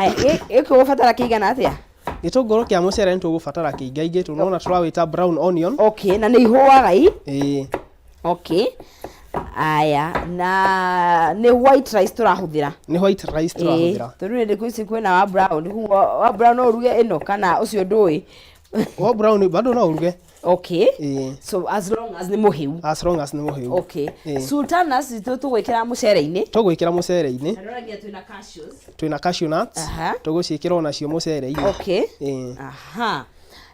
Haya, gĩkĩ ũgũbatara kĩigana atĩa? Gĩtũngũrũ kĩa mũcere nĩ tũgũbatara kĩingaingĩ, tũnona tũrawĩta brown onion. Okay, na nĩ ihũaga i? Ĩĩ. Okay. Aya, na nĩ white rice tũrahũthĩra? Nĩ white rice tũrahũthĩra. Tondũ nĩ ici kwĩna wa brown, koguo wa brown no ũruge ĩno kana ũcio ndũĩ? Wa brown bado no ũruge. Okay. Ĩĩ. So as long as nĩ mũhĩu. As long as nĩ mũhĩu. Okay. Ĩĩ. Sultanas citũ tũgwĩkĩra mũcere-inĩ. Tũgwĩkĩra mũcere-inĩ. Na ndoragia twĩna cashews. Twĩna cashew nuts. Tũgũciĩkĩra onacio mũcere-inĩ. Okay. Ĩĩ. Aha.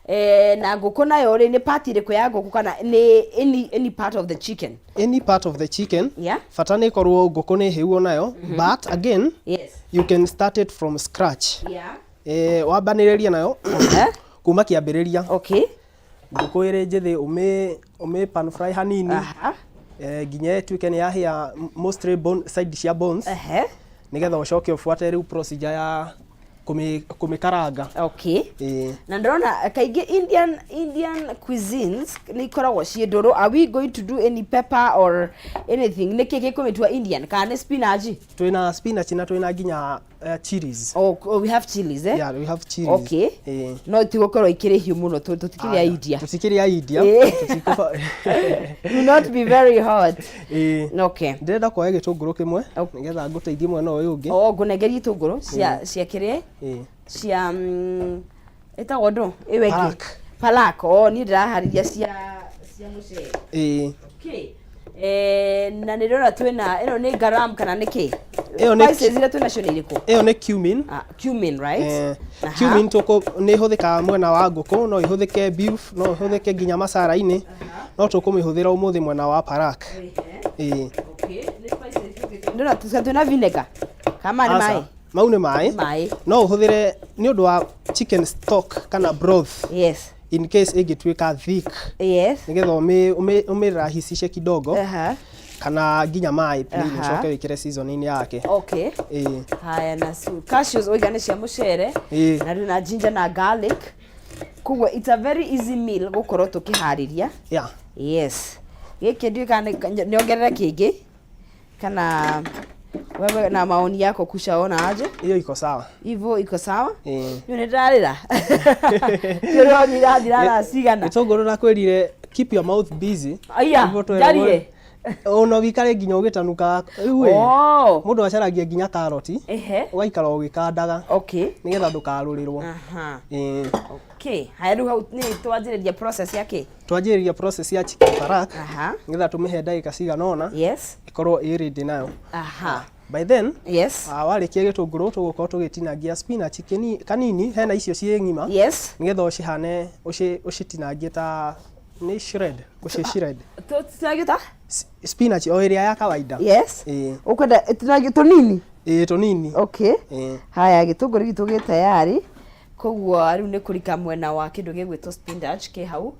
Eh, na ngũkũ nayo rĩ, nĩ part ĩrĩkũ ya ngũkũ kana nĩ any part of the chicken? Any part of the chicken. Yeah. Bata nĩ ĩkorwo ngũkũ nĩ hĩu onayo, but again you can start it from scratch. Eh, wambanĩrĩrie nayo kuma kĩambĩrĩria. Ngũkũ ĩrĩ njĩthĩ ũmĩ pan fry hanini. Nginya ĩtuĩke nĩ yahĩa mostly bone, side cia bones. Nĩgetha ũcoke ũbuate rĩu procedure ya kũmĩkaranga. Okay. Ĩĩ. Na ndĩrona kaingĩ Indian cuisines nĩ ikoragwo ciĩ ndũrũ. Are we going to do any pepper or anything? Nĩkĩ gĩkũmĩtua Indian? Kana nĩ spinach? Twĩna spinach na twĩna nginya chilies. Oh, we have chilies, eh? Yeah, we have chilies. Okay. Ĩĩ. No tigũkorwo ikĩrĩ hiũ mũno, tũtikĩrĩ a Aya, India. Tũtikĩrĩ a India. Ĩĩ. Tũtikũba- Do not be very hot. Ĩĩ. Okay. Ndĩrenda kuoya gĩtũngũrũ kĩmwe nĩgetha ngũteithie mwena ũyũ ũngĩ. Oh, ngũnengeria itũngũrũ cia kĩrĩa? Ĩĩ. Cia ĩtagwo ndũ? Ĩyo ĩngĩ. Palak. Palak. Oh, niĩ ndĩraharĩria cia mũcere. Ĩĩ. Okay. Eh, na nĩ ndĩrona twĩna ĩno nĩ garam kana nĩ kĩ? Ĩyo nĩ Spices iria twĩnacio nĩ irĩkũ? Ĩyo nĩ cumin. Ah, cumin, right? Eh, Aha. cumin tũkũ nĩ ĩhũthĩkaga mwena wa ngũkũ, no ĩhũthĩke beef, no ĩhũthĩke nginya masara-inĩ, no tũkũmĩhũthĩra ũmũthĩ mwena wa palak. Ĩĩ. Okay, nĩ spices. Ndĩrona twĩna vinegar. Kama nĩ Aca, maĩ? Mau nĩ maĩ. Maĩ. No ũhũthĩre nĩ ũndũ wa chicken stock kana broth. Yes. In case ĩngĩtuĩka thick. Yes. Nĩgetha ũmĩrahicishe kidogo. Kana nginya maĩ plain ũcoke wĩkĩre seasoning yake. Okay. Ĩĩ. Haya, na cashews oiga nĩ cia mũcere. Ĩĩ. Na na ginger na garlic. Koguo it's a very easy meal gũkorwo tũkĩharĩria. Yeah. Yes. Gĩkĩ ndiũĩ kana nĩongerere kĩngĩ kana wewe na maoni yako kushaona aje? Hiyo iko sawa. Hivyo iko sawa? Ĩĩ. Niĩ nĩ ndĩrarĩra. Kĩrĩa irathira thaa cigana? Gĩtũngũrũ nakwĩrire keep your mouth busy. Aya, Nĩguo twerwo- njarie. Ona wikare nginya ũgĩtanuka. Rĩu ĩ, Oh. mũndũ acaragia nginya karoti. Ehe. Ũgaikara ũgĩkandaga. Okay. Nĩgetha ndũkarũrĩrwo. Aha. Ĩĩ. Okay. Haya rĩu hau nĩ twanjĩrĩria process ya kĩ? Twanjĩrĩria process ya chicken palak. Aha. Nĩgetha tũmĩhe ndagĩka cigana ũna. Yes. Ĩkorwo ĩ ready nayo. Aha. By then, Yes. Warĩkia gĩtũngũrũ tũgũkorwo tũgĩtinangia spinach kanini, hena icio ciĩ ng'ima. Yes. Nĩgetha ũcihane, ũcitinangie ta nĩ shred, ũci shred. Tũtinangie ta? Spinach o ĩrĩa ya kawaida. Yes. Ĩĩ. Ũkwenda ĩtinangio tũnini? Ĩĩ, tũnini. Okay. Ĩĩ. Haya, gĩtũngũrũ gitũ gĩ tayari. Koguo rĩu nĩ kũrika mwena wa kĩndũ gĩgwĩtwo spinach kĩ hau.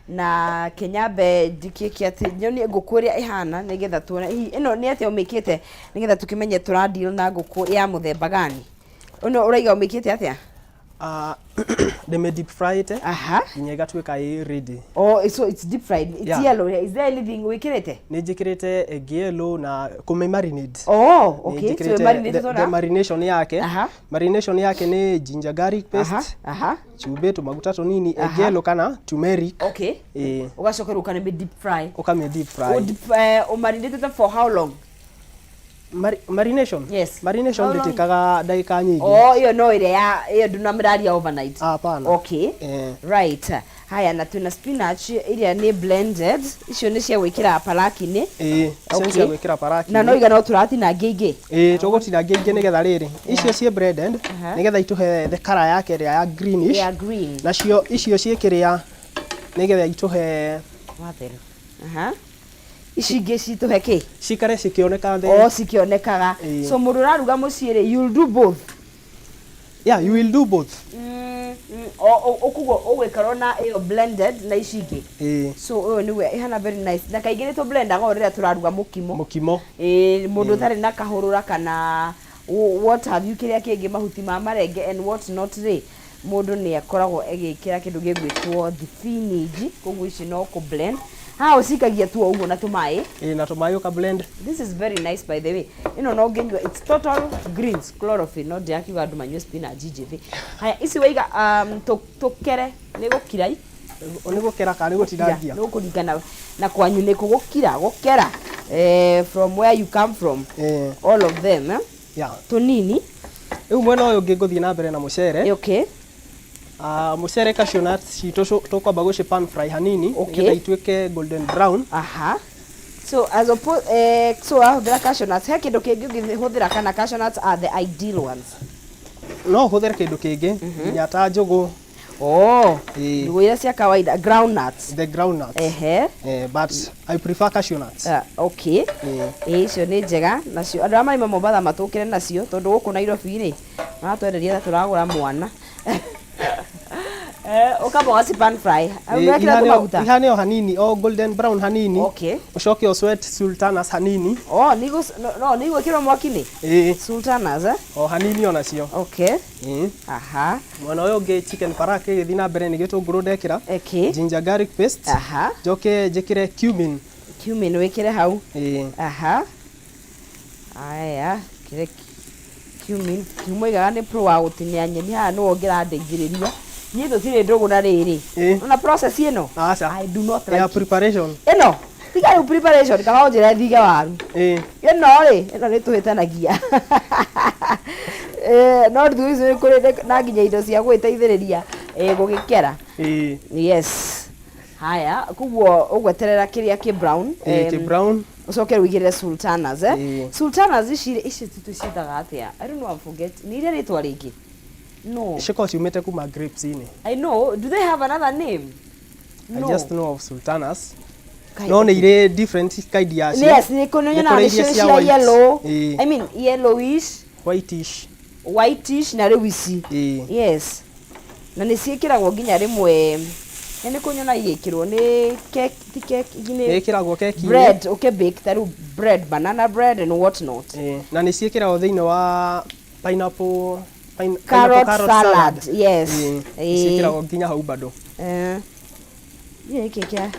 Na kĩnyambe njikĩke atĩ nyonie ngũkũ ũrĩa ĩhana nĩgetha tuone hihi ĩno nĩ atĩa ũmĩkĩte nĩgetha tũkĩmenye tũra deal na ngũkũ ya mũthemba gani. Ĩno ũraiga ũmĩkĩte atĩa? Ndĩmĩ deep fryĩte Aha. nginya ĩgatuĩka ĩ ready. Oh, so it's deep fried. It's Yeah. yellow. Is there anything wĩkĩrĩte? Nĩ njĩkĩrĩte egg yellow na kũmĩ marinate. Oh, Nĩ okay. So njĩkĩrĩte marinate the marination yake. Aha. Marination yake nĩ ginger garlic paste. Aha, aha. Cumbĩ, tũmaguta tũnini, egg Aha. yellow kana turmeric. Okay. Ĩĩ. Ũgacoka rĩu ũkanĩmĩ deep fry. Ũkamĩ deep fry. Ũ deep, ũmarinatĩte for how long? Marination? Yes. Marination How long? ndĩtĩkaga ndagĩka nyingĩ. Oh, ĩyo no ĩrĩa ya ĩyo ndunamĩraria overnight. Ah, hapana. Okay. Eh. Right. Haya, na twĩna spinach iria nĩ blended. Icio nĩ cia gwĩkĩra palaki-inĩ. Ĩĩ, icio nĩ cia gwĩkĩra palaki-inĩ. Na no iga no tũratinangia ingĩ. Ĩĩ, tũgũtinangia ingĩ nĩgetha rĩrĩ. Icio ciĩ blended, Aha. nĩgetha itũhe the color yake ĩrĩa ya greenish. Ya green. Nacio icio ciĩ kĩrĩa nĩgetha itũhe Watheru. Aha. Ici ingĩ citũhe kĩ? Cikare cikĩoneka the Oh, cikĩonekaga. Ĩĩ. So mũndũ ũraruga mũciĩ rĩ, you'll do both. Yeah, you will do both. Koguo ũgwĩkarwo na ĩyo blended na ici ingĩ. Ĩĩ. So ũyũ nĩguo ĩhana very nice. Na kaingĩ nĩ tũblendaga ũũ rĩrĩa tũraruga mũkimo. Mũkimo. Ĩĩ, mũndũ ũtarĩ na kahũrũra kana what have you kĩrĩa kĩngĩ mahuti ma marenge and what not rĩ, mũndũ nĩ akoragwo agĩkĩra kĩndũ gĩgwĩtwo thibinji, koguo ici no kũ blend. Haha ũcikagia tu o ũguo na tũmaĩ. Ĩĩ, na tũmaĩ ũka blend. This is very nice, by the way. Ĩno no ngĩnyua, it's total greens, chlorophyll. No ndĩrakiuga andũ manyue spinach njĩthĩ. Haya, ici waiga tũkere nĩ gũkira i? Nĩ gũkera kana nĩ gũtinangia? Nĩ gũkũringana na kwanyu nĩ kũ gũkira, gũkera, from where you come from. All of them, eh? Tũnini. Rĩu mwena ũyũ ũngĩ ngũthiĩ na mbere na mũcere. Ah, mũcere cashew nuts citũ tũkwamba gũci pan fry hanini nĩgetha ituĩke golden brown. Aha. So as opposed, so wahũthĩra cashew nuts, he kĩndũ kĩngĩ ũngĩhũthĩra kana cashew nuts are the ideal ones? No ũhũthĩre kĩndũ kĩngĩ nginya ta njũgũ. Oh, njũgũ iria cia kawaida, ground nuts. The ground nuts. But I prefer cashew nuts. Ah, okay. Ĩĩ, icio nĩ njega nacio andũ arĩa marĩ Mombatha matũkĩre nacio tondũ gũkũ Nairobi rĩ maratwenderia ta tũragũra mwana. Ũkamba ũgaci pan fry. Wekĩra tũmaguta. Ihane o hanini, o golden brown hanini. Ũcoke ũ sweat sultanas hanini. Oh, no nĩ igwĩkĩrwo mwaki-inĩ? Ĩĩ. Sultanas, eh? O hanini onacio. Ĩĩ. Mwena ũyũ ũngĩ chicken parak ĩgĩthiĩ na mbere nĩ gĩtũngũrũ ndekĩra. Ginger garlic paste. Njoke njĩkĩre cumin. Cumin wĩkĩre hau. Ĩĩ. Aha. Aya, kĩrĩ cumin. Moigaga nĩ pro wa gũtinia nyeni haha nĩwe ũngĩrandeithĩrĩria. Niĩ tũtirĩ ndũgũ na rĩrĩ. Ona process ĩno. Aca. I do not Ya like it. preparation. Ĩno, tiga rĩu preparation kaba ũnjĩre thige waru. Ĩno rĩ, ĩno nĩ tũhĩtanagia. No thikũ ici nĩ kũrĩ na nginya indo cia gũgĩteithĩrĩria gũgĩkera. Yes. Haya, koguo ũgweterera kĩrĩa kĩ brown. Ĩĩ, kĩ brown. Ũcoke rĩu ũigĩrĩre sultanas, eh? Ĩĩ. Sultanas ici ici tũciĩtaga atĩa? I don't know, I forget. Nĩ irĩ rĩtwa rĩngĩ? No. Cikoragwo ciumĩte kuma grapes-inĩ. I know. Do they have another name? I just know of sultanas. Kai, No nĩ irĩ different kind yacio. Yes, nĩ kũrĩ Nĩ nyonaga kũrĩ nĩ iria cio cia cia white. yellow. Ĩĩ. I mean yellowish, Whitish. Whitish na rĩu ici. Ĩĩ. Yes. Na nĩ ciĩkĩragwo nginya rĩmwe nĩ nĩ kũnyona igĩkĩrwo nĩ cake, ti cake, Nĩ nĩ ĩkĩragwo keki-inĩ. Bread, ũkĩ bake ta rĩu bread, banana bread and what not. Ĩĩ. Na nĩ ciĩkĩragwo thĩinĩ wa pineapple Carrot pineapple salad, yes. Ĩĩ. Ĩĩ. Ciĩkĩragwo nginya hau bado. Nĩ kĩ kĩa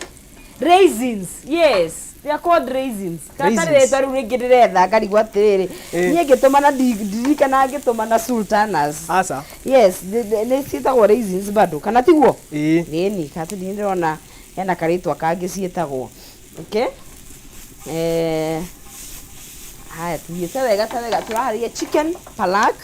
raisins? Yes, they are called raisins. Kata Raisins. rĩtwa rĩu rĩngĩ ndĩretha ngarigwo atĩrĩrĩ, niĩ ngĩtũmana ndirikana ngĩtũmana sultanas. Aca. Yes, nĩ ciĩtagwo raisins bado kana tiguo? Ĩĩ. Ĩni kati ndĩrona hena karĩtwa kangĩ ciĩtagwo. Okay, haya, tuthiĩte wega ta wega. Tũraharĩria chicken palak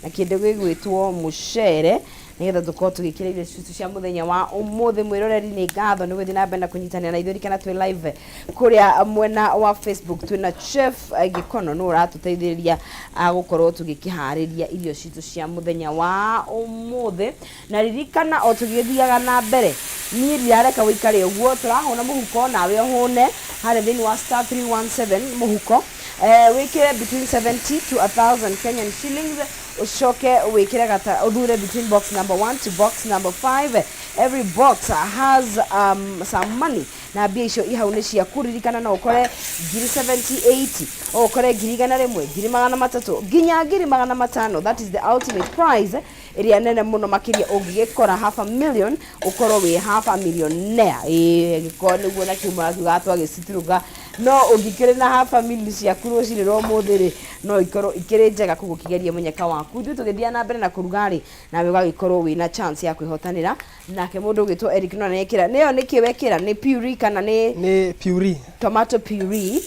na kĩndũ gĩgwĩtwo mũcere nĩgetha tũkorwo tũgĩkĩra irio citũ cia mũthenya wa ũmũthĩ. Mwĩroreri, nĩ ngatho nĩ gũthiĩ na mbere na kũnyitanĩra na ithuĩ. Ririkana twĩ live kũrĩa mwena wa Facebook. Twĩna chef Gĩkono nĩ ũratũteithĩrĩria gũkorwo tũgĩkĩharĩria irio citũ cia mũthenya wa ũmũthĩ. Na ririkana o tũgĩthiaga na mbere, niĩ ndirareka ũikare ũguo. Tũrahũna mũhuko nawe ũhũne harĩa thĩinĩ wa *317 mũhuko, wĩkĩre between 70 to 1000 Kenyan shillings, ũcoke wĩkĩre gata ũthure between box number 1 to box number 5. Every box has some money na mbia icio i hau nĩ ciaku. Ririkana no ũkore ngiri 70, 80, o ũkore 100,000, 300,000, nginya 500,000. That is the ultimate prize ĩrĩa nene mũno makĩria. Ũngĩgĩkora half a million, ũkorwo wĩ half a millionaire. Ĩĩ, angĩkorwo nĩguo na kiu marakiuga twagĩcituruka, no ũngĩkĩrĩ na half a million ciaku rũcinĩ rwa ũmũthĩ rĩ, no ikorwo ikĩrĩ njega. Koguo kĩgerie mũnyaka waku. Ithuĩ tũgĩthiĩ na mbere na kũruga rĩ, nawe ũgagĩkorwo wĩna chance ya kwĩhotanĩra. Nake mũndũ ũgwĩtwo Eric no nĩekĩra nĩyo nĩkĩ wekĩra? Nĩ puree kana nĩ Nĩ puree. Tomato puree.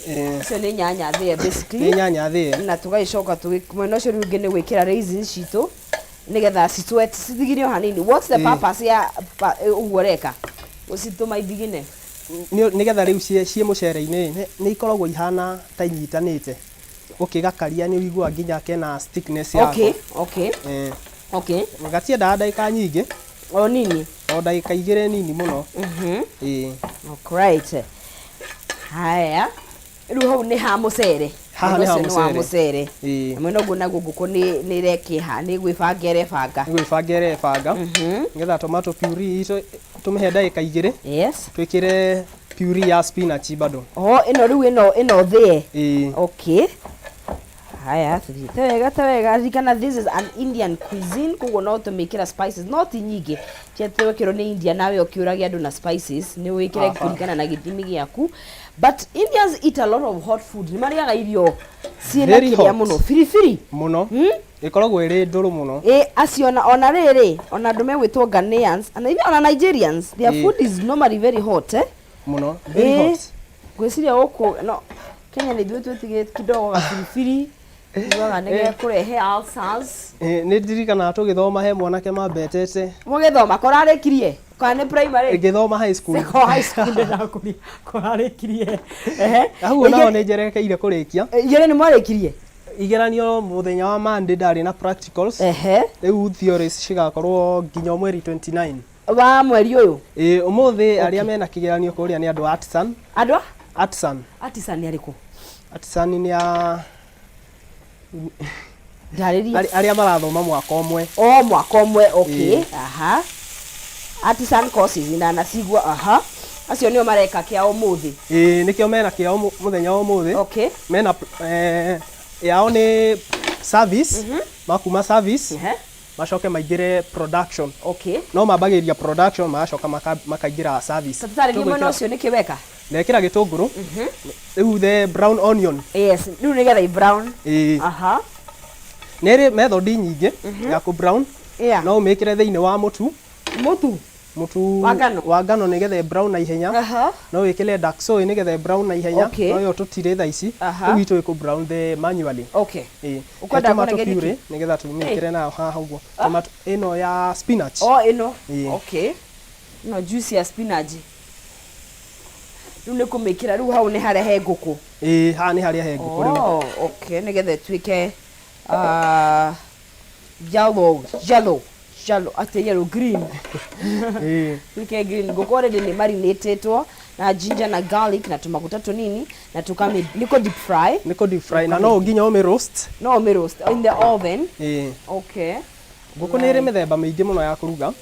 Icio nĩ nyanya thĩe basically. Nĩ nyanya thĩe. Na tũgagĩcoka mwena ũcio rĩu ũngĩ nĩ gwĩkĩra raisins citũ nĩgetha citwe cithigine o hanini. What's the purpose ya ũguo ũreka gũcitũma ithigine? Nĩgetha rĩu ciĩ mũcere-inĩ nĩ ikoragwo ihana ta inyitanĩte. Ũkĩgakaria nĩ ũiguaga nginya kena stickness yako. Gatiendaga ndagĩka nyingĩ. O nini. O ndagĩka 2 nini mũno. Ĩĩ. Alright. Haya, rĩu hau nĩ ha mũcere. Haha nĩ ha Ũcio nĩ wa mũcere. Mũcere. Ĩĩ. Na mwena ũguo naguo ngũkũ nĩ ĩrekĩha nĩ gwĩbanga ĩrebanga. Nĩ gwĩbanga ĩrebanga nĩgetha tomato puree itũ tũmĩhe ndagĩka 2, twĩkĩre puree ya spinach bado. Oh, ĩno rĩu ĩno thĩe. Ĩĩ. Okay, Haya, tuthiĩte wega ta wega. Ririkana, this is an Indian cuisine, koguo no tũmĩkĩra spices no ti nyingĩ. Ti atĩ wekĩrwo nĩ India nawe ũkĩũrage andũ na spices, nĩ wĩkĩre Aba. kũringana na gĩthimi gĩaku. But Indians eat a lot of hot food. Nĩ marĩaga irio ciĩna Very kĩrĩa hot. mũno. Biribiri. Mũno. Ĩkoragwo ĩrĩ ndũrũ mũno. Ĩ acio ona rĩrĩ, ona andũ megwĩtwo Ghanaians and even ona Nigerians, their food is normally very hot, eh? Mũno. Very hot. Ngwĩciria gũkũ no Kenya nĩ ithuĩ twĩtigĩte kidogo gabiribiri, tugaga nĩ gekũrehe ulcers. Nĩ ndirikanaga tũgĩthoma he mwanake mambetete. Mũgĩthoma kũrarĩkirie kana nĩ primary? Ngĩthoma high school. Seko high school ndĩrakũria kũrarĩkirie. Ehe. Hau naho nĩ njerekeire kũrĩkia. Igĩrĩ nĩ mwarĩkirie? Igeranio mũthenya wa Monday ndarĩ na practicals. Rĩu theories cigakorwo nginya mweri 29. Wa mweri ũyũ? Ĩĩ, ũmũthĩ arĩa mena kĩgeranio kũrĩa nĩ andũ a Artisan. Andũ a? Artisan. Artisan nĩ arĩkũ? Artisan nĩ a Ndarĩria. Arĩa marathoma mwaka ũmwe. O mwaka ũmwe, okay. Aha. Artisan courses ndanacigua, aha. Acio nĩo mareka kĩa ũmũthĩ. Ĩĩ, nĩkĩo mena kĩa mũthenya wa ũmũthĩ. Mena yao nĩ service, makuma service, macoke maingĩre production. No mambagĩrĩria production, magacoka makaingĩra service. Ta tũtarĩrie mwena ũcio nĩkĩ weka? Ndekĩra gĩtũngũrũ. Rĩu the brown onion. Yes, rĩu nĩgetha i brown. Ĩĩ. Nĩ ĩrĩ method nyingĩ ya kũ brown. No ũmĩkĩre thĩinĩ wa mũtu. Mũtu? Mũtu Wa ngano? Wa ngano nĩgetha ĩ brown na ihenya. No wĩkĩre dark soy nĩgetha ĩ brown na ihenya. No ĩyo tũtirĩ thaa ici. Rĩu itũ ĩkũ brown the manually. Ĩĩ. Ũkwenda Tomato kũnengeri puree kĩ? nĩgetha tũmĩkĩre nayo haha ũguo. Tomato ĩno ya spinach. O ĩno? Ĩĩ. Okay. Ĩno juice ya spinach. Rĩu nĩ kũmĩkĩra rĩu hau nĩ harĩa he ngũkũ. Ĩĩ, haha nĩ harĩa he ngũkũ rĩu. Oh, okay, nĩgetha ĩtuĩke yellow, yellow, yellow, atĩ yellow green. Ĩĩ. Tuĩke green. Ngũkũ already nĩ marinatĩtwo na ginger na garlic na tũmaguta tũnini na tũkami nĩ kũ deep fry. Nĩ kũ deep fry na no nginya ũmĩ roast. No ũmĩ roast in the oven. Ĩĩ. Okay. Ngũkũ nĩ ĩrĩ mĩthemba mĩingĩ mũno ya kũruga.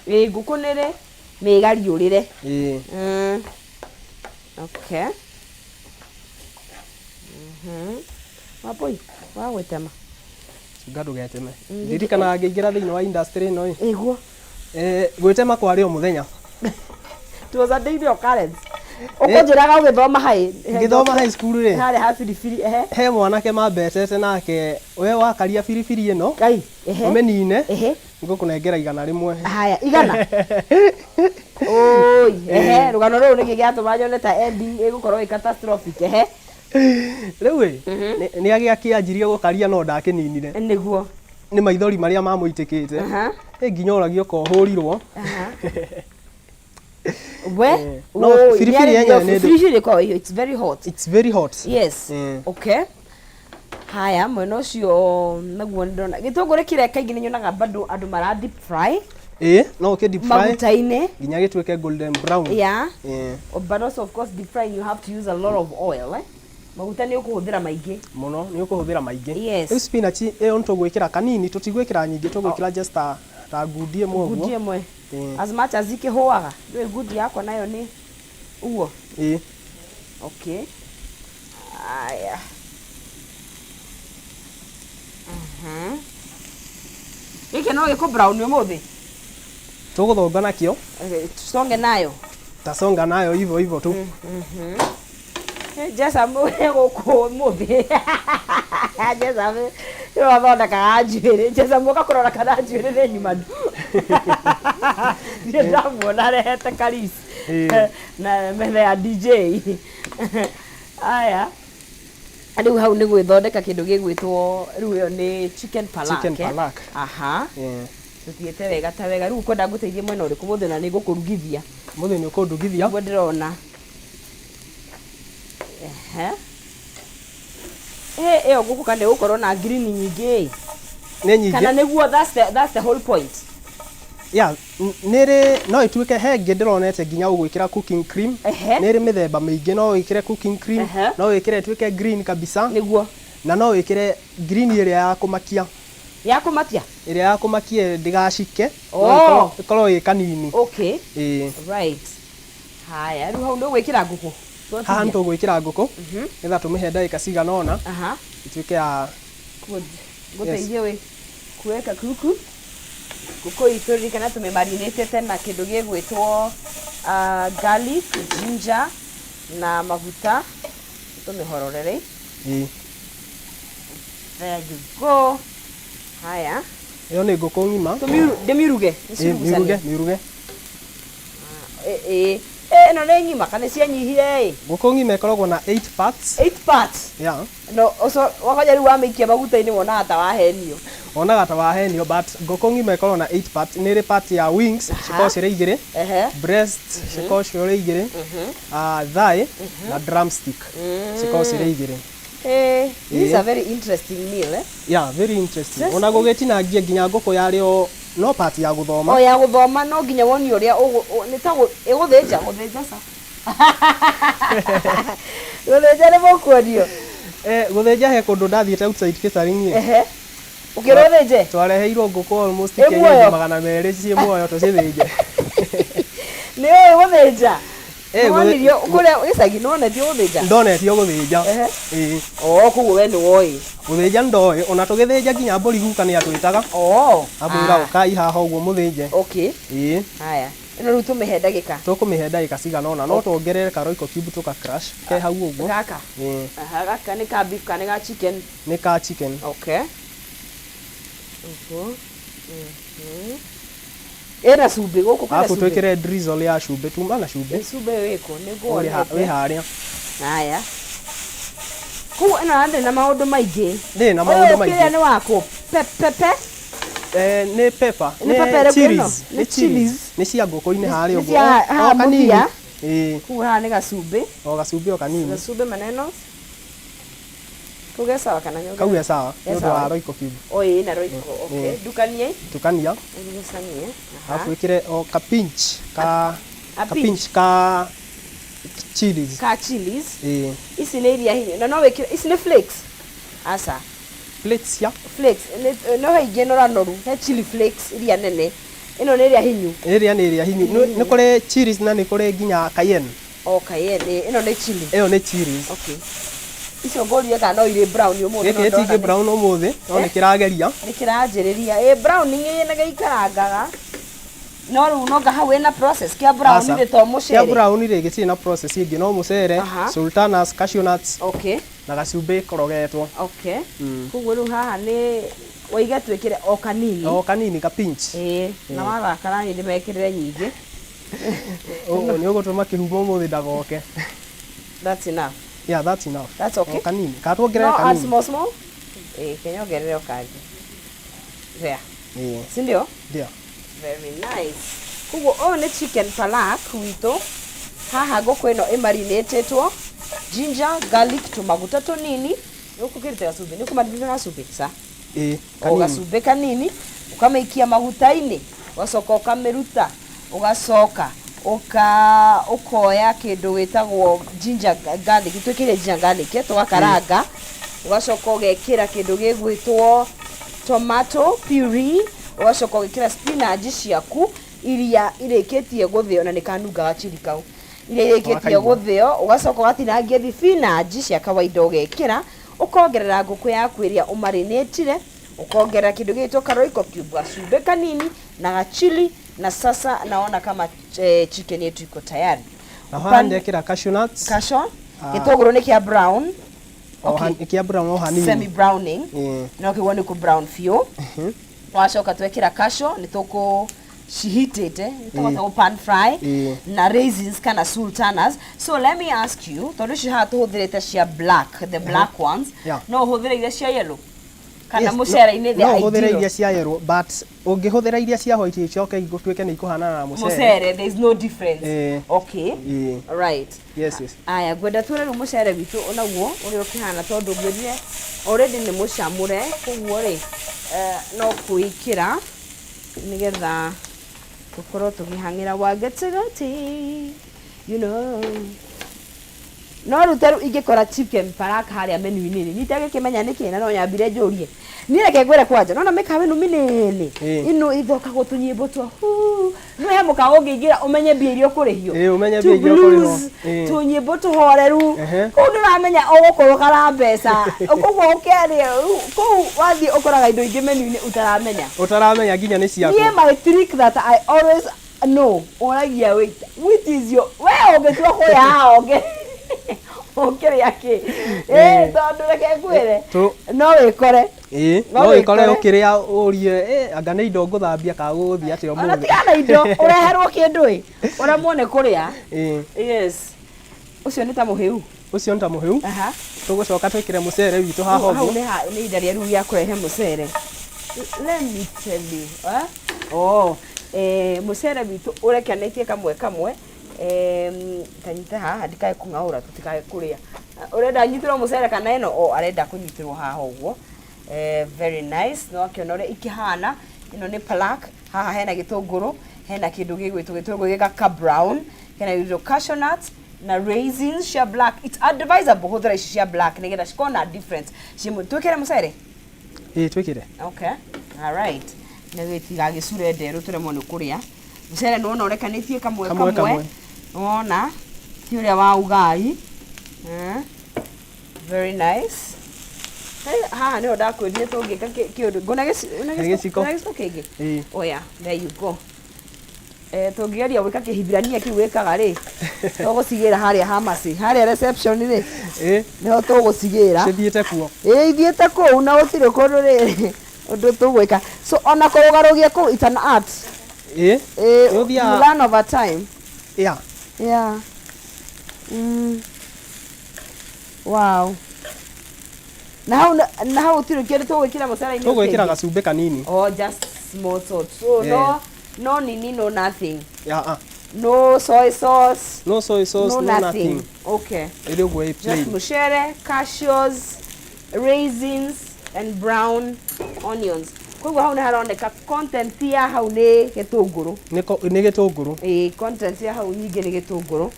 Ĩĩ, ngũkũ nĩ ĩrĩ mĩgariũrĩre. Ĩĩ. Okay. Wambũi, wa gwĩtema. Cunga ndũgeteme. Ndirikanaga ngĩingĩra thĩinĩ wa industry ĩno ĩ. Ĩguo. Gwĩtema kwarĩ o mũthenya. It was a daily occurrence. Ũkũnjĩraga ũgĩthoma high. Ngĩthoma high school rĩ. Harĩa ha biribiri, ehe. He mwanake mambetete nake, we wakaria biribiri ĩno. Ngai, ehe. Ũmĩnine. Ehe. Ngũkũnengera 100. Haya, 100. Oi, ehe, rũgano rũrũ nĩkĩ gĩatũma nyone ta ending ĩgũkorwo ĩ catastrophic, ehe. Rĩu ĩ, nĩ agĩakĩanjirie gũkaria no ndakĩninire. Nĩguo. Nĩ maithori marĩa mamũitĩkĩte. Ĩ nginya ũragio ko ũhũrirwo. We, No, oi, biribiri nĩ yenyewe nĩ ndũ- biribiri ĩkoragwo ĩ- it's very hot. It's very hot. Yes. Okay. Haya, mwena ũcio naguo nĩndona gĩtũngũrũ kĩrĩa kaingĩ nĩ nyonaga bado andũ mara deep fry. Ĩĩ, no ũkĩ deep fry maguta-inĩ nginya gĩtuĩke golden brown. Yeah. Ĩĩ. But also of course deep frying you have to use a lot of oil, eh? Maguta nĩ ũkũhũthĩra maingĩ. Mũno, nĩ ũkũhũthĩra maingĩ. Yes. Rĩu spinach ĩyo nĩ tũgwĩkĩra kanini, tũtigwĩkĩra nyingĩ, tũgwĩkĩra just ta ngundi ĩmwe ũguo. Ngundi ĩmwe. Ĩĩ. As much as ikĩhũaga, ndũĩ ngundi yakwa nayo nĩ ũguo. Ĩĩ. Okay. Aya. Gĩkĩ no gĩkũ brown ũmũthĩ? Tũgũthonga nakĩo. Tusonge nayo. Tasonga nayo hivyo hivyo tu. Jesa gũkũ ũmũthĩ. Jesa nĩwe ũthondekaga njuĩrĩ. Jesa mũka kũrora kana njuĩrĩ nĩ nyumanu. Ndirĩ ndamuona arehete karisi. Na metha ya DJ. Aya. Rĩu hau nĩ gwĩthondeka kĩndũ gĩgwĩtwo rĩu ĩyo nĩ chicken palak. Chicken palak. Aha. Tũthiĩte wega ta wega. Rĩu ũkwenda ngũteithie mwena ũrĩkũ mũthĩ na nĩ ngũkũrugithia? Mũthĩ nĩ ũkũndugithia. Nĩguo ndĩrona. Ehe. Ĩyo ngũkũ kana ĩgũkorwo na green nyingĩ ĩ? Nĩ nyingĩ. Kana nĩguo that's the whole point. Yeah, nĩrĩ no ĩtuĩke he ĩngĩ ndĩronete nginya ũgwĩkĩra cooking cream. Nĩrĩ mĩthemba mĩingĩ, no wĩkĩre cooking cream, no wĩkĩre ĩtuĩke green kabisa. Nĩguo. Na no wĩkĩre green ĩrĩa ya kũmakia. Ya kũmakia? Ĩrĩa ya kũmakia ndĩgacike, no ĩkorwo ĩ kanini. Okay. Ĩĩ. Right. Haya, rĩu hau nĩ ũgwĩkĩra ngũkũ? Haha nĩ tũgwĩkĩra ngũkũ, nĩgetha tũmĩhe ndagĩka cigana ũna. Ĩtuĩke ya Good. Ngũteithie wĩ kuweka kuku. Ngũkũ itũ ririkana tũmĩmarinĩtĩte na kĩndũ gĩgwĩtwo garlic, ginger na maguta. Tũmĩhorore rĩ. Ĩĩ. There you go. Haya. Ĩyo nĩ ngũkũ ng'ima. Ndĩmiuruge? Ĩĩ, mĩuruge, mĩuruge. Ĩĩ. Ĩ ĩno nĩ ng'ima kana cianyihire ĩ? Ngũkũ ng'ima ĩkoragwo na 8 parts. 8 parts. Yeah. No ũco wakonya rĩu wamĩikia maguta-inĩ wonaga ta wahenio. Wonaga ta wahenio, but ngũkũ ng'ima ĩkoragwo na 8 parts. Nĩ ĩrĩ part ya wings, cikoragwo cirĩ igĩrĩ. Breast cikoragwo cirĩ igĩrĩ. Thigh na drumstick cikoragwo cirĩ igĩrĩ. Eh, this is a very interesting meal, eh? Yeah, very interesting. Ona gũgĩtinangia nginya ngũkũ yarĩo no part ya gũthoma. O ya gũthoma, no nginya wonio ũrĩa nĩ ta ĩgũthĩnja, gũthĩnja ca. Gũthĩnja nĩ mũkuonio. Eh, gũthĩnja he kũndũ ndathiĩte outside catering ĩ. Ehe. Ũkĩrwo ũthĩnje? Twareheirwo ngũkũ almost Ĩ kienyeji muoyo? 200 ciĩ muoyo tũcithĩnje. Nĩ ũĩ gũthĩnja? Eh, Nĩwonirio kũrĩa gĩcagi, nĩwonetio gũthĩnja? Ndonetio gũthĩnja. Ehe. Ĩĩ. Oh, koguo we nĩwoĩ. Gũthĩnja ndoĩ, ona tũgĩthĩnja nginya mbũri guka nĩ atwĩtaga. Oh. Amwĩra ũkai haha ũguo mũthĩnje. Okay. Ĩĩ. Haya. Ĩno rĩu tũmĩhe ndagĩka. Tũkũmĩhe ndagĩka cigana ũna, no tuongerere ka Royco cube tũka crush ke hau ũguo. Gaka. Ĩĩ. Aha, gaka nĩ ka beef kana nĩ ga chicken? Nĩ ka chicken. Okay. Ũguo. Ĩna cumbĩ gũkũ kwĩna Arabu cumbĩ. twĩkĩre drizzle ya cumbĩ, tuma na cumbĩ. Ĩ cumbĩ wĩkũ? Nĩ Wĩ nguonete. harĩa. Haya. Koguo ĩno ndĩrĩ na maũndũ maingĩ. Ndĩrĩ na maũndũ Ũyũ maingĩ. kĩrĩa nĩ wakũ? Pepe? Eh, nĩ pepper. Nĩ pepper ĩrĩkũ ĩno? Chilies. Nĩ chilies. Nĩ cia ngũkũ-inĩ harĩa Nĩ ũguo. cia haha O kanini. mũthia. Ĩĩ. Koguo haha nĩ gacumbĩ. O gacumbĩ o kanini. Gacumbĩ maneno. Kau ge sawa kana nyongerere? Kau ge sawa. Ge Nĩ ũndũ sawa. wa Royco cube. O ĩĩ na Royco. Okay. Ndukanie. Tukania. Ndukanie. Alafu wĩkĩre o ka pinch ka A ka pinch. pinch ka chilies. Ka chilies. Ĩĩ. Ici nĩ iria hinyu. Na no wĩkĩre ici nĩ flakes. Aca. Flakes cia Flakes no he ingĩ noranoru, he chili flakes iria nene. Ĩno nĩ ĩrĩa hinyu. Ĩrĩa nĩ ĩrĩa hinyu. Nĩ kũrĩ chilies na nĩ kũrĩ nginya cayenne. O cayenne, ĩno nĩ chili. Ĩyo nĩ chilies. Okay. Icio ngũrire kana no irĩ brown ũmũthĩ. Gĩkĩ gĩtingĩ brown ũmũthĩ, no nĩ kĩrageria. Nĩ kĩranjĩrĩria. Ĩ browning ĩ gĩikarangaga. No rĩu no hau ĩna process. Kĩa brown rĩ to mũcere. Kĩa brown rĩ gĩtirĩ na process ĩngĩ, no mũcere, sultanas, cashew nuts. Okay. Na gacumbĩ korogetwo. Okay. Koguo rĩu haha nĩ waiga twĩkĩre o kanini. O kanini ka pinch. Ĩĩ, na wathaka nani ndĩmekĩrĩre nyingĩ. Nĩ ũgũtũma kĩhumo ũmũthĩ ndagoke. That's enough. Yeah, that's enough. That's okay. O kanini. Ka tuongerere No, add kanini. small small. Ĩĩ, kenya ongerere o kangĩ. There. Ĩĩ. Si ndio? Ndio. Very nice. Koguo ũyũ nĩ chicken palak witũ. Haha ngũkũ ĩno ĩmarinĩtĩtwo ginger, garlic, tũmaguta tũnini. Ũkũkĩrĩte gacumbĩ, nĩ ũkũmarinĩte gacumbĩ ca? Ĩĩ, O kanini. gacumbĩ kanini, ũkamĩikia maguta-inĩ, ũgacoka ũkamĩruta, ũgacoka ũkoya kĩndũ gĩtagwo ginger garlic, twĩkĩre ginger garlic, tũgakaranga, ũgacoka ũgekĩra kĩndũ gĩgwĩtwo tomato puree, ũgacoka ũgekĩra spinach ciaku iria irĩkĩtie gũthĩo, na nĩ kanungaga chili kau. Iria irĩkĩtie Wakaigua. gũthĩo, ũgacoka ũgatinangia thibinanji cia kawaida ũgekĩra, ũkongerera ngũkũ yaku ĩrĩa ũmarinĩtire, ũkongerera kĩndũ gĩgwĩtwo ka Royco cube, gacumbĩ kanini na gachili, na sasa naona kama chicken yetu iko tayari. Na haha ndekĩra cashew nuts. Cashew. Gĩtũngũrũ nĩ kĩa brown. O Okay. kĩa brown o hanini. Semi browning. Ĩĩ. No kĩguo nĩ kũ brown biũ. Wacoka twekĩra cashew nĩ tũkũ cihitĩte, tũkahota gũ pan fry na raisins kana sultanas. So let me ask you, tondũ ici haha tũhũthĩrĩte cia black, the black ones, Yeah. no ũhũthĩre iria cia yellow? Kana Yes, mũcere-inĩ the no ũhũthĩre ideal? iria cia yellow, but ũngĩhũthĩra iria cia white icoke ituĩke nĩ ikũhanana na mũcere. Mũcere, there is no difference. Okay. Right. Yes, yes. Aya, ngwenda tuone rĩu mũcere witũ onaguo ũrĩa ũkĩhana, tondũ ngwĩrire already nĩ mũcamũre, koguo rĩ, no kwĩkĩra nĩgetha tũkorwo tũkĩhang'ĩra wa gatagatĩ, you know. No rĩu ta rĩu ingĩkora chicken palak harĩa menu-inĩ rĩ, nitagĩkĩmenya nĩkĩ, na no nyambire njũrie. Niĩ reke ngwĩre kwanja, nona mĩkawa ĩno mĩnene, ĩno ĩthokagwo tũnyĩmbo twa huu, nĩ He mũkawa ũngĩingĩra ũmenye mbia iria ũkũrĩhio. Ĩĩ, ũmenye Tu mbia iria ũkũrĩhwo. blues, Ĩĩ. tũnyĩmbo tũhoreru. Kũu ndũramenya ũgũkũrũka na mbeca. Koguo ũkerĩa kũu wathiĩ ũkoraga indo ingĩ menu-inĩ ũtaramenya. Ũtaramenya nginya nĩ ciakũ. Niĩ my trick that I always know, ũragia waiter, which is your, we ũngĩtua kũrĩa haha ũngĩ ũngĩrĩa kĩ? Ĩĩ tondũ reke ngwĩre no wĩkore. Ĩĩ, No no wĩkore wĩkore. ũkĩrĩa ũrie, "Ĩ, anga nĩ indo ngũthambia kana gũgũthiĩ atĩa Ona ũmũthĩ?" tigana na indo, ũreherwo kĩndũ ĩ, ũremwo nĩ kũrĩa. Yes. Ũcio nĩ ta mũhĩu. Ũcio nĩ ta mũhĩu. Tũgũcoka twĩkĩre mũcere witũ haha Hau ũguo. nĩ ihinda rĩa rĩu rĩa kũrehe mũcere. Let me tell you. Eh? Oh, mũcere witũ ũrekanĩtie kamwe kamwe. Tanyita haha ndikae kũng'aũra tũtikae kũrĩa. Ũrenda nyitĩrwo mũcere kana ĩno? Oh, arenda kũnyitĩrwo haha ũguo. Very nice. Nĩ wakĩona ũrĩa ikĩhana. Ĩno nĩ palak. Haha hena gĩtũngũrũ, hena kĩndũ gĩgwĩtwo gĩtũngũrũ gĩgaka brown, hena gĩgwĩtwo cashew nuts na raisins cia black. It's advisable hũthĩra ici cia black nĩgetha cikorwo na difference. Twĩkĩre mũcere? Ĩĩ, twĩkĩre. Okay. All right. Nĩguo itigagĩcure nderũ tũremwo nĩ kũrĩa. Mũcere nĩ wona ũrekanĩtie kamwe Kamwe, kamwe. kamwe. Nĩwona ti ũrĩa wa ugali. Very nice. Hey, haha nĩho ndakwĩrire tũngĩka kĩũndũ. Ngũna Nĩ gĩciko. ngũna gĩciko kĩngĩ? Ĩĩ. Oh yeah, there you go. Tũngĩgeria gwĩka kĩhibirania kĩu wĩkaga rĩ, tũgũcigĩra harĩa Hamasi, harĩa reception rĩ, nĩho tũgũcigĩra. Cithiĩte kuo. Ĩĩ ithiĩte kũu na gũtirĩ kũndũ rĩrĩ ũndũ tũgwĩka. So ona kũrũgarũgia kũu it's an art. Ĩĩ. Ĩĩ, Nĩ ũthiaga- you learn over time. Yeah. Yeah. Wow. Na hau na hau gũtirĩ kĩndũ tũgwĩkĩra mũcere-inĩ Tũgwĩkĩra gacumbĩ kanini. Oh, just small salt. So no no nini, no nothing. Yeah, ah. No soy sauce. No soy sauce, no, no nothing. nothing. Okay. Ĩrĩ ũguo ĩ Just plain. mucere, cashews, raisins and brown onions. Koguo hau nĩ haroneka content ya hau nĩ gĩtũngũrũ. Nĩ gĩtũngũrũ. Ĩĩ, content ya hau nyingĩ nĩ gĩtũngũrũ.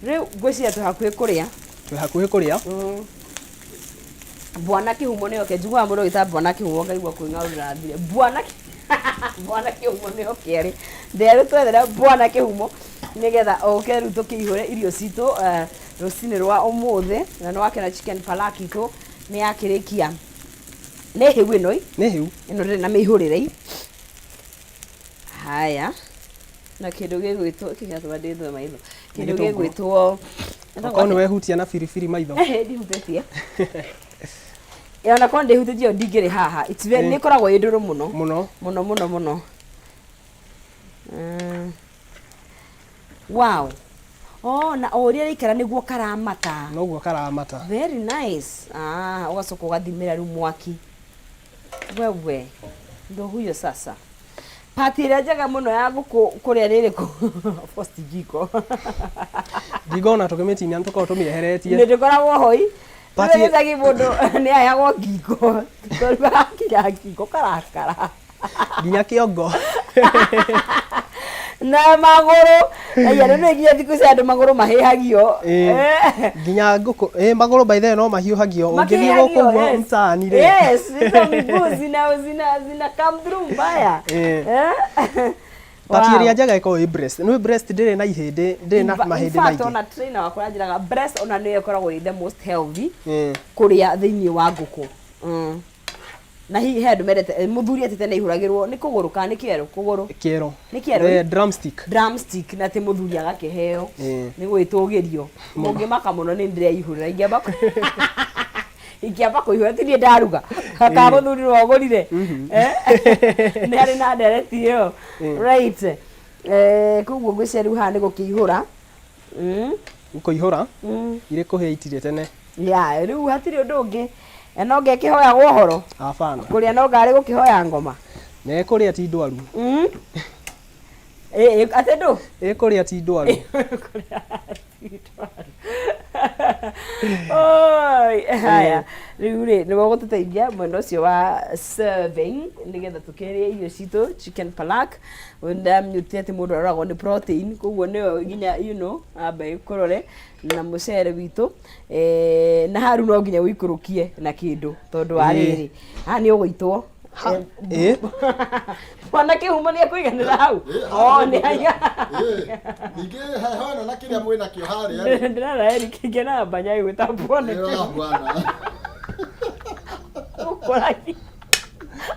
Rĩu ngwĩciria twĩ hakuhĩ kũrĩa. Twĩ hakuhĩ kũrĩa. Bwana Kĩhumo nĩ oke. Njiguaga mũndũ agĩta Bwana Kĩhumo ngaigua kwĩng'aũrĩra thire. Bwana Bwana Kĩhumo nĩ oke arĩ. Nderũ twethere Bwana Kĩhumo nĩgetha oke rĩu tũkĩihũre irio citũ rũcinĩ rwa ũmũthĩ. Na nĩ wakĩona chicken palak itũ nĩ yakĩrĩkia. Nĩ hĩu ĩno ĩ? Nĩ hĩu. Ĩno ndĩrĩ na mĩihũrĩre ĩ. Haya. Na kĩndũ gĩgwĩtwo, kĩ kĩratũma ndĩthũe maitho? Kĩndũ gĩtũngũrũ. Gĩgwĩtwo Okorwo nĩ wehutia na biribiri maitho. Ehe, ndihutĩtie. Ĩ, ona korwo ndĩhutĩtie ndingĩrĩ haha. It's very, nĩ ĩkoragwo ĩ ndũrũ mũno. Mũno. Mũno mũno mũno. Wow. Oh, na o ũrĩa ĩraikara nĩguo karamata. Noguo karamata. Very nice. Ah, ũgacoka ũgathimĩra rĩu mwaki. Wewe. Ndo huyo sasa. Part ĩrĩa njega mũno ya ngũkũ kũrĩa nĩ ĩrĩkũ? Of course ti ngingo. Ngingo ona tũkĩmĩtinia nĩ tũkoragwo tũmĩeheretie. Nĩ ndĩkoragwo hoi. Part Rĩu gĩcagi mũndũ nĩ aheagwo ngingo. Tondũ hakinya ngingo karakara. Nginya kĩongo. Na magũrũ. Aya rĩu nĩ nginya thikũ ici andũ magũrũ mahĩhagio. Nginya ngũkũ, magũrũ by the way no mahiũhagio. Ũngĩthiĩ gũkũ Makĩhĩhagio, ũguo yes. mtaani rĩ. Yes, hizo miguu zina come through mbaya. But Wow. ĩrĩa njega ĩkoragwo ĩ breast. Nĩ breast ndĩrĩ na ihĩndĩ, ndĩrĩ na In mahĩndĩ fact, maingĩ. ona trainer wakwa anjĩraga breast ona nĩyo ĩkoragwo ĩ the most healthy kũrĩa kũrĩa thĩinĩ wa ngũkũ. Na hihi he andũ mendete mũthuri atĩte nĩ aihũragĩrwo nĩ kũgũrũ kana nĩ kĩero kũgũrũ? Kĩero. Nĩ kĩero? The drumstick. Drumstick na atĩ mũthuri agakĩheo nĩ gwĩtũgĩrio. Mũngĩmaka mũno nĩ ndĩreihũrĩra ingĩamba ingĩamba kũihũra ti niĩ ndaruga kana mũthuri nĩwe ũgũrire. Nĩ arĩ na ndereti ĩyo. Right. Koguo ngwĩciria rĩu haha nĩ gũkĩihũra. Kũihũra irĩ kũhĩa itirĩ tene. Ya, rĩu hatirĩ ũndũ ũngĩ. No ngekĩhoyagwo ũhoro. Hapana. Kũrĩa no ngarĩ gũkĩhoya ngoma. Na ĩkũrĩa ti ndwaru. Atĩ ndũ? Ĩkũrĩa ti ndwaru. Oi, haya. Rĩu rĩ, nĩwe ũgũtũteithia mwena ũcio wa serving nĩgetha tũkĩrĩe irio citũ chicken palak. Ndamnyutie atĩ mũndũ aroragwo nĩ protein, koguo nĩyo nginya you know, ambe ĩkũrore na mũcere witũ. Na haru no nginya ũikũrũkie na kĩndũ tondũ wa rĩrĩ, haha nĩ ũgũitwo. Ha, ĩ Mwana kĩhumo nĩ ekũiganĩra hau. Oh, nĩ haya. Ningĩ heho ĩno na kĩrĩa mwĩ nakĩo harĩa rĩ, Ndĩrona Eric ngena mbanya ĩgwĩta bwana ĩyo kĩhumo. bwana. Ũkoragia.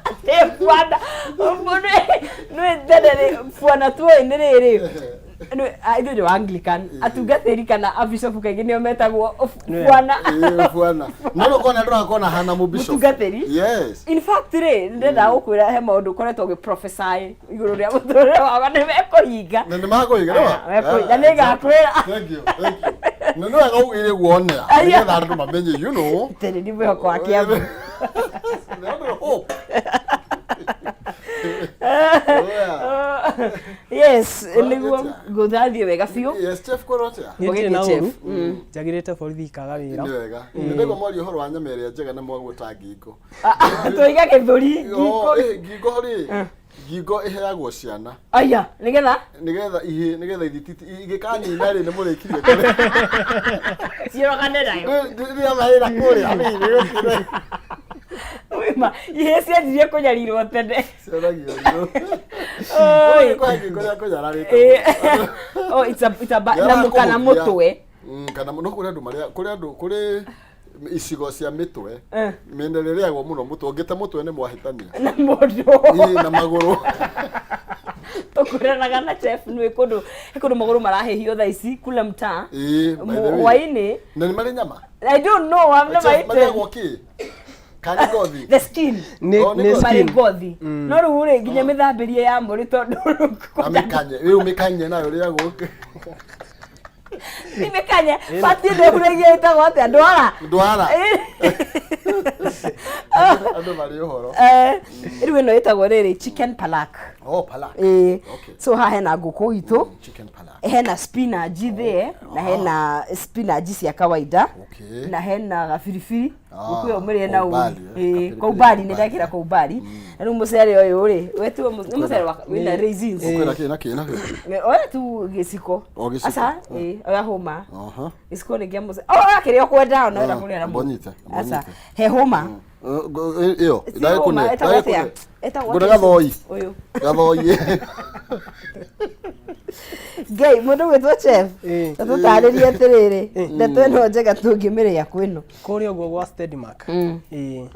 Atĩ bwana. Nĩ tene rĩ bwana tuoĩ nĩ rĩrĩ. Ithuĩ nĩ wa Anglican. Atungatĩri kana abishopu kaingĩ nĩo metagwo bwana. Ĩĩ, bwana. No rũkona ndũrakona hana mũbishop. Mũtungatĩri? Yes. In fact rĩ, ndĩrenda gũkwĩra he maũndũ ũkoretwo ũgĩ prophesy igũrũ rĩa mũtũrĩre wakwa nĩ mekũhinga. Na nĩ makũhinga nĩ ma? Ah, mekũhinga. Na nĩngakwĩra. Thank you, thank you. Na nĩ wega ugire guonera Aya. nĩgetha andũ mamenye you know. Tene nĩ mwĩhoko wa Kĩambu. Nĩ ũndũ hope. Oh, yeah. Yes, nĩguo Atĩa? ngũthathiĩ wega biũ. Yes, chef kwĩrwo atĩa? Niĩ ndirĩ na Ũgĩthiĩ, ũru chef. Njagĩrĩte borithi ikaga wĩra. Nĩ wega. Nĩ ndaigua mwaria ũhoro wa nyama ĩrĩa njega na mwagwĩta ngingo. Tũiga gĩthũri Oh, ngingo. ngingo rĩ, ngingo ĩheagwo ciana Aya, nĩgetha nĩgetha ihĩ nĩgetha ithititi igĩkanina rĩ nĩ mũrĩkirie kũrĩa. ciorogane nayo. Rĩrĩa mahĩra kũrĩa thĩinĩ Wĩma, ihĩĩ cianjirie kũnyarirwo tene. cionagio. Oi. Kũhe ngingo rĩa kũnyararĩte. Oh, it's a na kana mũtwe. Kana no kũrĩ andũ marĩa kũrĩ andũ kũrĩ icigo cia mĩtwe mĩena ĩrĩa ĩrĩagwo mũno mũtwe ũngĩte mũtwe nĩ mwahĩtania. Na mũndũ. Ĩĩ, na magũrũ. Tũkwĩranaga na chef nĩ kũndũ he kũndũ magũrũ marahĩhio thaa ici kule mtaa. Ĩĩ, by the way. Hwaĩ-inĩ. Na nĩ marĩ nyama? I don't know, I've never Chef, eaten. marĩagwo kĩ? Kana nĩ ngothi? The skin. Nĩ Oh, nĩ nĩ ngothi. Marĩ skin. ngothi. No rĩu rĩ nginya mĩthambĩrie ya mũrĩ tondũ Na mĩkanye rĩu mĩkanye nayo ĩrĩagwo. Nĩ mĩkanye batiĩ ndĩhuragia ĩtagwo atĩa ndwara. Ndwara. Andũ marĩ ũhoro. Rĩu ĩno ĩtagwo rĩrĩ chicken palak. Oh, palak. Ĩĩ. Okay. So haha hena ngũkũ itũ. Chicken palak. Hena spinach there na hena spinach cia kawaida. Okay. Na hena gabiribiri. Ah, Ngũkũ ĩyo mũrĩe na kwa umbali, ũru. eh, Ĩĩ, kapiripiri kwa umbali nĩ kwa ndekĩra kwa umbali. Na rĩu mũcere ũyũ rĩ, wetuo nĩ mũcere wa wĩna raisins. Ũkwĩra kĩ na kĩ na kĩ? Oya tu gĩciko. O gĩciko. Aca, ĩĩ, oya hũma. Aha. Gĩciko nĩ kĩa mũcere. Oya kĩrĩa ũkwenda ona wenda Ah, kũrĩa na mũtu. mbonyite, Aca, mbonyite. he hũma. Ĩyo, Si hũma, ĩtagwo atĩa? Ĩtagwo Ngũne atĩa? gathoi. Ũyũ. Gathoi. Ngai, mũndũ gwĩtwo chef. Ĩĩ. Ta tũtarĩrie atĩrĩrĩ, ndeto ĩno njega tũngĩmĩrĩa kwĩno. Kũrĩa ũguo gwa Steadmark. Ĩĩ.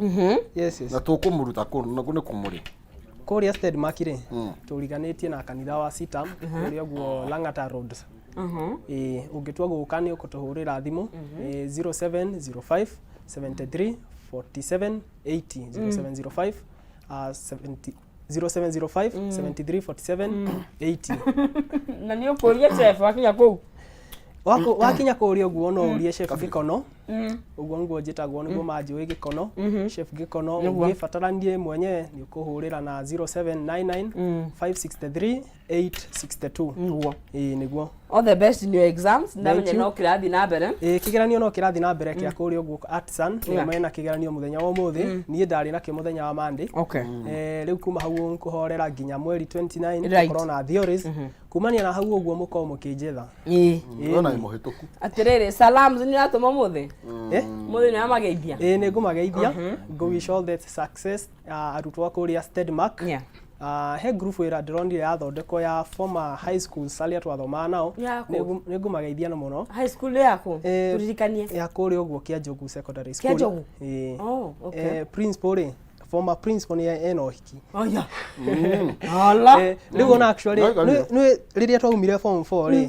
Yes. Na tũkũmũruta kũ na kũ nĩ kũmũrĩ. Kũrĩa Steadmark rĩ, tũriganĩtie na kanitha wa Sitam kũrĩa ũguo Lang'ata Road. Ĩĩ, ũngĩtua gũka nĩ ũkũtũhũrĩra thimũ ĩ 0705 73 47 80 0705 70 0705 73 47 80. Na nĩ ũkũria chef wakinya kũu. Wakinya kũrĩa ũguo no ũrie chef Gĩkono, ũguo nĩguo njĩtagwo nĩguo manjũĩ Gĩkono, chef Gĩkono. Ũngĩbatara niĩ mwenyewe nĩ ũkũhũrĩra na 0799 563 862. Nĩguo. Ĩĩ, nĩguo. All the best in your exams. Ndamenya you. no kĩrathiĩ na mbere. Ĩĩ, kĩgeranio no kĩrathiĩ na mbere kĩa kũrĩa ũguo Artisan nĩo mena kĩgeranio mũthenya wa ũmũthĩ, niĩ ndarĩ nakĩo mũthenya wa Monday. Rĩu kuma hau nkũhorera nginya mweri 29 tũkorwo na theories kumania na hau ũguo mũkorwo mũkĩnjetha. Ĩĩ. Ona nĩ mũhĩtũku. Atĩrĩrĩ, salams nĩ ũratũma ũmũthĩ? Eh? Mũthĩ nĩ wamageithia? Ĩĩ, nĩ ngũmageithia, ngũ wish all the success arutwo a kũrĩa Steadmark. He group ĩra ndĩronire yathondekwo ya former high schools arĩa twathomaga nao. Ya kũ? Nĩ ngũmageithia na mũno. High school nĩ yaku? Tũririkanie. Ya kũrĩa ũguo Kĩanjogu Secondary School. Kĩanjogu? Ĩĩ. Oh, okay. Principal rĩ, former principal nĩ ena ũhiki. Aya. Ala. Rĩu ona actually Ndaiganĩra. nĩ rĩrĩa twaumire form 4 rĩ,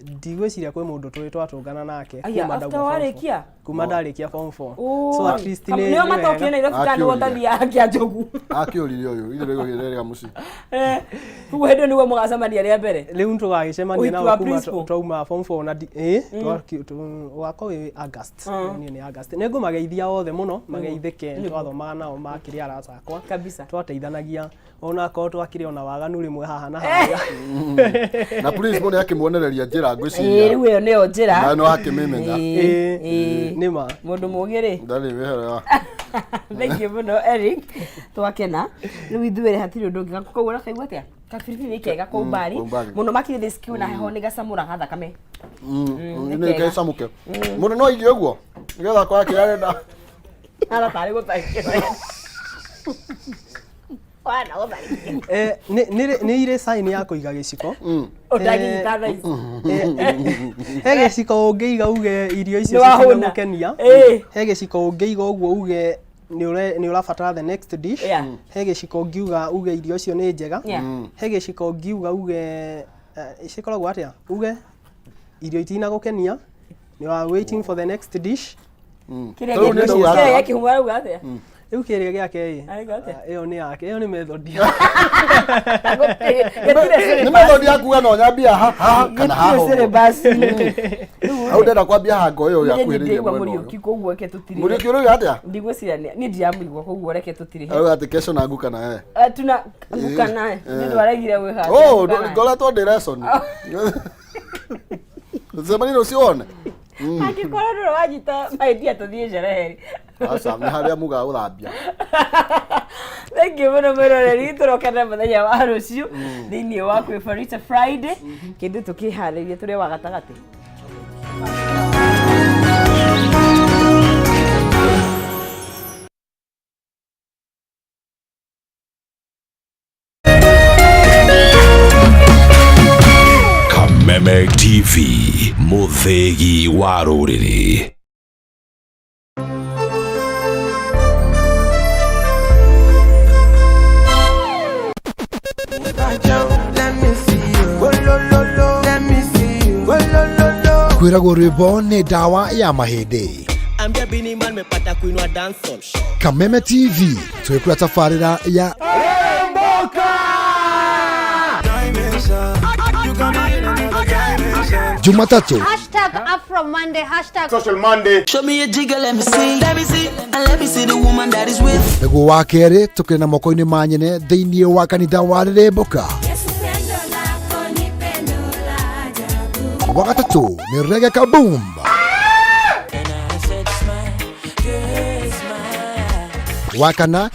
ndigwĩciria kwĩ mũndũ tũrĩ twatũngana nake Aya, kuma after ndauma form four. warĩkia? Kuma ndarĩkia form 4, Oh. so at least nĩ Nĩo nĩ matokire wega. Nairobi kana nĩ Akĩũrire. wotathiaga Kĩanjogu? Akĩũrire ũyũ, ithe rĩgo rĩga mũciĩ. Koguo hĩndĩ ĩyo nĩguo mũgacemania rĩa mbere. Rĩu tũgagĩcemania Ũhiki nao wa kuma principal? twauma form 4 na ĩ wakwa wĩ August, niĩ nĩ August. Nĩ ngũmageithia othe mũno mageithĩke, twathomaga nao makĩrĩ arata akwa. Kabisa. Twateithanagia ona akorwo twakĩrĩ ona waganu rĩmwe haha na harĩa. Na principal nĩ akĩmuonereria njĩra Ĩĩ, ngwĩciria. rĩu ĩyo nĩyo njĩra. Na no akĩmĩmenya. Ĩĩ, ĩĩ. Nĩ ma. Mũndũ mũgĩ rĩ. Ndarĩ wĩhera. Thank you mũno Eric. Twakena. Rĩu ithuĩ rĩ hatirĩ ũndũ ũngĩ. Koguo ũrakaigua atĩa? Kabiribiri nĩ kega kwa umbali. Kwa umbali. Mũno makĩria thĩ cikiu na heho nĩ gacamũraga thakame. Nĩ Nĩ kega. gĩcamũke. Mũndũ no aigie ũguo. Nĩgetha akorwo akĩrĩa arenda. Hana tarĩ gũtharĩkĩrwo. Wana gũtharĩkĩrwo. Eh, nĩ irĩ sign ya kũiga gĩciko. Ũtangĩnyita thaa ici. He gĩciko ũngĩiga uge irio icio Nĩ wahũna. citinagũkenia. He gĩciko ũngĩiga ũguo uge nĩ ũrabatara the next dish. He gĩciko ũngiuga uge irio icio nĩ njega. He gĩciko ũngiuga uge cikoragwo atĩa, uge irio itinagũkenia, you are waiting for the next dish. Kĩrĩa Rĩu nĩ ndauga kĩrĩa atĩa? gĩa kĩhumo arauga atĩa? Rĩu kĩrĩa gĩake ĩ, Arauga atĩa? ĩyo nĩ yake, ĩyo nĩ method. Gũtirĩ Nĩ method ya kuga no nyambia ha ha kana haha gũtirĩ ũguo. syllabus. Hau ndĩrenda kwambia hanga ũyũ Niĩ yakuhĩrĩirie ndĩigua mwena ũyũ. Mũriũki, koguo reke tũtirĩhe. Mũriũki ũrauga atĩa? Ndigwĩciria niĩ ndiramũigua, koguo reke tũtirĩhe. Arauga atĩ kesho na nguka na eh. Tuna nguka naye nĩ ũndũ aregire gwĩka atĩa, Oh, nguka naye. ngoretwo ndĩ lesson. Tucemanie rũciũ wone. Angĩkorwo ndũrĩ wanyita maidia tũthiĩ sherehe. Aca, nĩ harĩa mugaga gũthambia. Thank you mũno mwĩroreri, tũrokana mũthenya wa rũciũ thĩinĩ wa Kwĩbarita Friday, kĩndũ tũkĩharĩria tũrĩ wa gatagatĩ. Kameme TV, mũthĩgi wa rũrĩrĩ. Kwĩragwo rwĩmbo nĩ ndawa ya mahĩndĩ. Ambia Bini Man mepata kuinua dancehall. Kameme TV twĩkũra tabarĩra ya Jumatatu Hashtag Afro Monday, hashtag Show me a jigger, let me see. Let me see, and let me see the woman that is with. Nĩguo wa kerĩ tũkĩrĩ na moko-inĩ ma nyene thĩinĩ wa kanitha wa Rĩrĩmbũka. Wa gatatũ nĩ Reggae Kaboom. Wa kana